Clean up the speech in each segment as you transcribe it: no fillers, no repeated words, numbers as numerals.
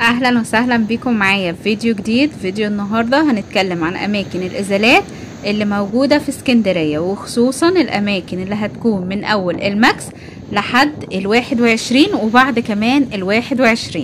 اهلا وسهلا بكم معايا في فيديو جديد. فيديو النهارده هنتكلم عن اماكن الازالات اللي موجودة في اسكندرية، وخصوصا الاماكن اللي هتكون من اول الماكس لحد 21 وبعد كمان 21،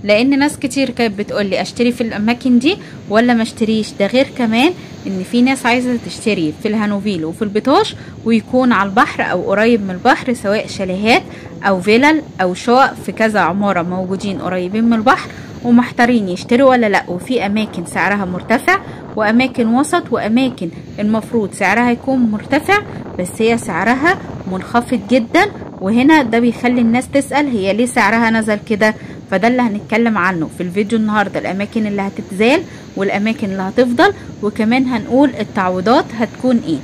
لان ناس كتير كانت بتقولي اشتري في الاماكن دي ولا ما اشتريش. ده غير كمان ان في ناس عايزه تشتري في الهانوفيل وفي البطاش ويكون على البحر او قريب من البحر، سواء شاليهات او فيلل او شقق في كذا عمارة موجودين قريبين من البحر ومحتارين يشتروا ولا لا. وفي اماكن سعرها مرتفع واماكن وسط واماكن المفروض سعرها يكون مرتفع بس هي سعرها منخفض جدا، وهنا ده بيخلي الناس تسأل هي ليه سعرها نزل كده. فده اللي هنتكلم عنه في الفيديو النهارده، الاماكن اللي هتتزال والاماكن اللي هتفضل، وكمان هنقول التعويضات هتكون ايه.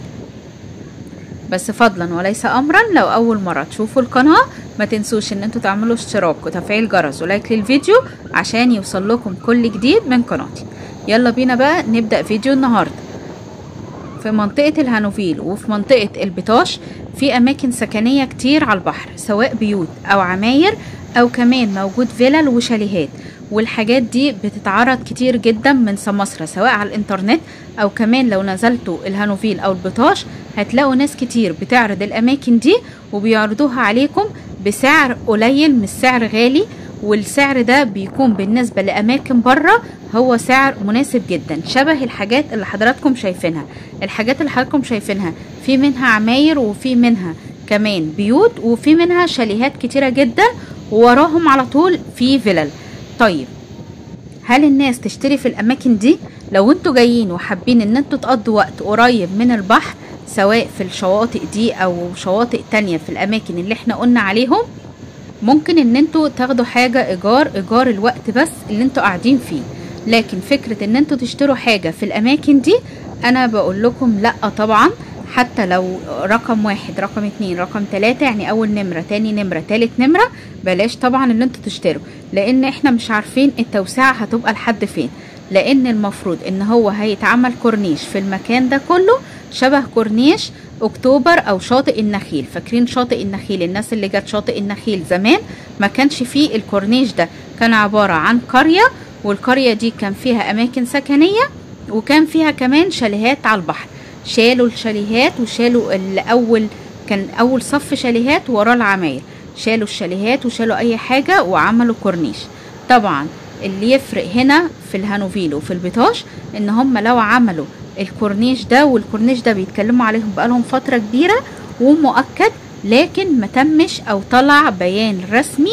بس فضلا وليس امرا، لو اول مرة تشوفوا القناة ما تنسوش ان انتوا تعملوا اشتراك وتفعيل جرس ولايك للفيديو عشان يوصل لكم كل جديد من قناتي. يلا بينا بقى نبدأ فيديو النهارده. في منطقة الهانوفيل وفي منطقة البطاش في اماكن سكنية كتير على البحر، سواء بيوت او عماير او كمان موجود فيلل وشاليهات، والحاجات دي بتتعرض كتير جدا من سماسرة سواء على الانترنت او كمان لو نزلتوا الهانوفيل او البطاش هتلاقوا ناس كتير بتعرض الاماكن دي وبيعرضوها عليكم بسعر قليل مش سعر غالي، والسعر ده بيكون بالنسبة لأماكن بره هو سعر مناسب جدا. شبه الحاجات اللي حضراتكم شايفينها، الحاجات اللي حضراتكم شايفينها في منها عماير وفي منها كمان بيوت وفي منها شاليهات كتيرة جدا، ووراهم على طول في فيلل. طيب هل الناس تشتري في الأماكن دي؟ لو انتوا جايين وحابين ان انتوا تقضوا وقت قريب من البحر سواء في الشواطئ دي او شواطئ تانية في الأماكن اللي احنا قلنا عليهم، ممكن ان انتوا تاخدوا حاجة ايجار الوقت بس اللي انتوا قاعدين فيه. لكن فكرة ان انتوا تشتروا حاجة في الاماكن دي انا بقول لكم لا طبعا، حتى لو رقم 1 رقم 2 رقم 3، يعني اول نمرة تاني نمرة تالت نمرة، بلاش طبعا ان انتوا تشتروا، لان احنا مش عارفين التوسعة هتبقى لحد فين. لان المفروض ان هو هيتعمل كورنيش في المكان ده كله شبه كورنيش اكتوبر او شاطئ النخيل. فاكرين شاطئ النخيل؟ الناس اللي جت شاطئ النخيل زمان ما كانش فيه الكورنيش ده، كان عبارة عن قرية، والقرية دي كان فيها اماكن سكنية وكان فيها كمان شاليهات على البحر. شالوا الشاليهات وشالوا الاول، كان اول صف شاليهات وراه العماير، شالوا الشاليهات وشالوا اي حاجة وعملوا كورنيش. طبعا اللي يفرق هنا في الهانوفيل وفي البطاش ان هم لو عملوا الكورنيش ده، والكورنيش ده بيتكلموا عليهم بقالهم فترة كبيرة ومؤكد، لكن ما تمش او طلع بيان رسمي.